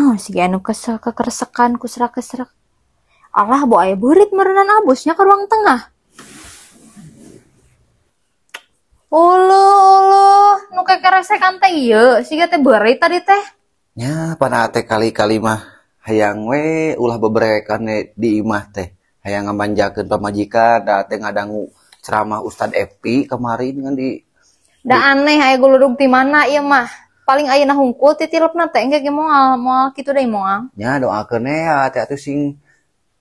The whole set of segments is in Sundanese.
Naon sih anu kesel kekeresekan kusrak-kesrek. Alah, bo aya beurit meureunan abusnya ke ruang tengah. Uluh, uluh, nu kekeresekan teh ieu, siga teh beurit tadi teh. Nya pana teh kali-kali mah hayang we ulah beberekan di imah teh. Hayang ngamanjakeun pamajikan, da teh ngadangu ceramah Ustad Epi kemarin kan di Da aneh aya guludug ti mana ieu mah. Paling ayeuna hungkul titilepna teh engke ge moal, moal kitu deui moal. Nya doakeun ya teh atuh sing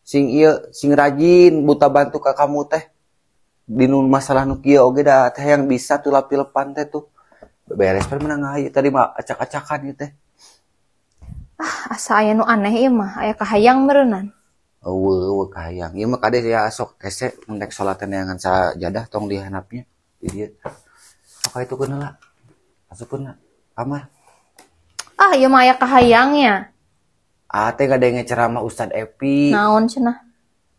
sing ieu sing rajin buta bantu ka kamu teh. Dinu masalah nu kieu oge da teh yang bisa tulap-tilepan teh tuh. Beres pan menang aja tadi mah acak-acakan ieu teh. Ah, asa aya nu aneh ieu mah, aya kahayang meureunnan. Eueuh, eueuh kahayang. Ieu mah kade ya sok hese mun rek salat neangan sajadah tong dihanapnya di dieu. Sok itu keun heula. Asupkeun kamar. Ah, ieu mah aya kahayangnya. Ah, teh ngadenge ceramah Ustad Epi. Naon cenah?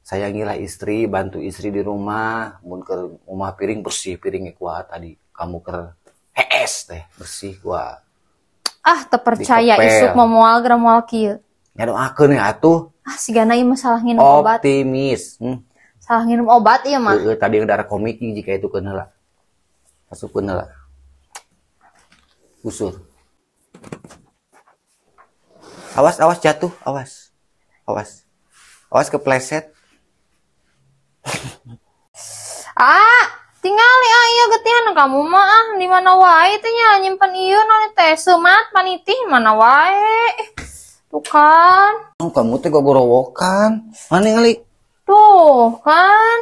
Sayangilah istri, bantu istri di rumah, mun keur rumah piring bersih piringnya kuat tadi. Kamu keur hees teh bersih kuat. Ah, teu percaya isuk mah moal geura moal kieu. Nya doakeun ya atuh. Ah, sigana ieu mah salah nginum obat. Optimis. Salah nginum obat ieu mah. Heeh, tadi yang darah komik jika itu keun heula. Asupkeun heula. Usur. Awas, awas jatuh, awas. Awas. Awas kepleset. Ah, tingali ah ieu getihan kamu mah ah di mana wae teh nya nyimpen ieu naon teh semat panitih mana wae. Tuh kan. Oh, kamu teh gogorowokan. Mana ningali? Tuh kan.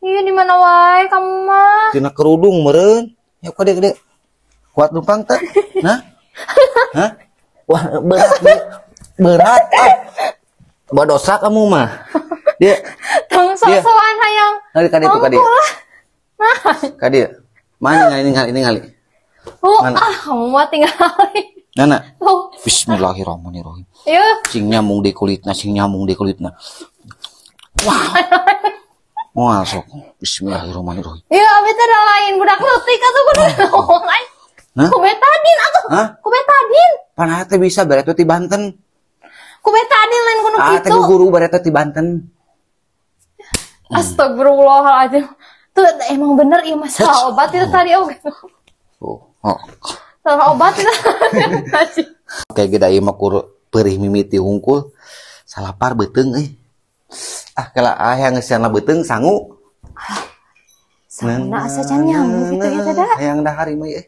Iya di mana wae kamu mah? Tina kerudung meureun. Ya kade gede. Kuat numpang teh. Nah. Hah? Wah, berat berat. Ah. Badosa kamu mah. Dia tong sok-sokan hayang. Ngali kade itu kade. Nah. Kade. Mana ngali ngali ngali. Oh, mana? Ah, kamu mah tinggal. Nana. Oh. Bismillahirrahmanirrahim. Iya. Sing nyambung di kulitna, sing nyambung di kulitna. Wah. Wah, sok. Bismillahirrahmanirrahim. Iya, abi teh da lain budak leutik atuh kudu ngomong lain. Hah? Ku betadin atuh. Hah? Ku betadin. Panah teh bisa bareto ti Banten. Ku betadin lain kudu Ah, teh kitu. guru bareto ti Banten. Astagfirullahaladzim. Tuh emang bener iya masalah obat itu tadi oke. Oh, oh. Salah obat itu. Kayak gede ieu mah kur perih mimiti hungkul. Salapar beuteung euy. Ah, kala ah yang geus beuteung sangu. Sanguna asa can nyamuk kitu ya teh da. Hayang dahar ieu mah euy.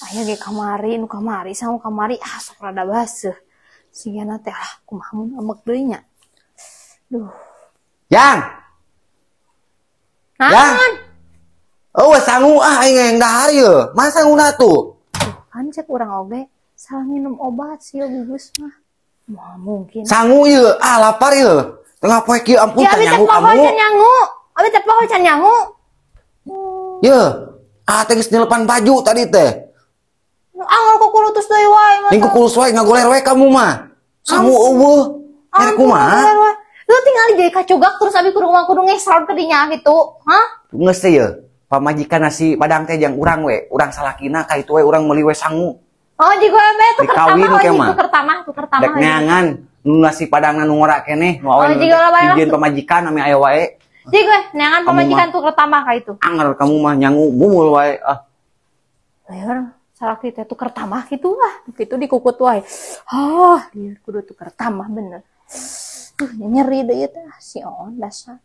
Aya ge kamari nu kamari sangu kamari ah sok rada baseuh. Sigana teh ah kumaha mun ambek deui nya. Duh. Yang. Naon? Oh, sangu ah aing hayang dahar ieu. Masa sanguna tuh? Kan cek urang oge salah minum obat sih gugus mah. Moal mungkin. Sangu ieu, ah lapar ieu. Tengah poe kieu ampun ya, can nyangu kamu. Can nyangu. Abi teh poho can nyangu. Ye, ah teh geus nyelepan baju tadi teh. Angel kukulutus deui wae mah. Ning kukulus wae ngagoler wae kamu mah. Sangu eueuh. Nyari kumaha? Lu tinggal jadi kacugak terus abi kudu kudu ngesrot ke dinya gitu. Hah? Geus teh ye. Pamajikan nasi padang teh jang urang we, urang salakina ka itu we urang meuli we sangu. Oh, jiga we tuker Dikawin tamah, ke oh, mah. Tuker tamah. Dek neangan nu nasi padangna nu ngora keneh, nu awe Oh, jiga lah bae lah. dijieun pamajikan ame aya wae. Jiga neangan Kamu pamajikan mah. Tuker tamah ka itu. Anger kamu mah nyangu mumul wae ah. Lieur, salaki teh tuker tamah kitu lah. Kitu dikukut wae. Ah, lieur kudu tuker tamah bener. Nyeri deui teh si on dasar.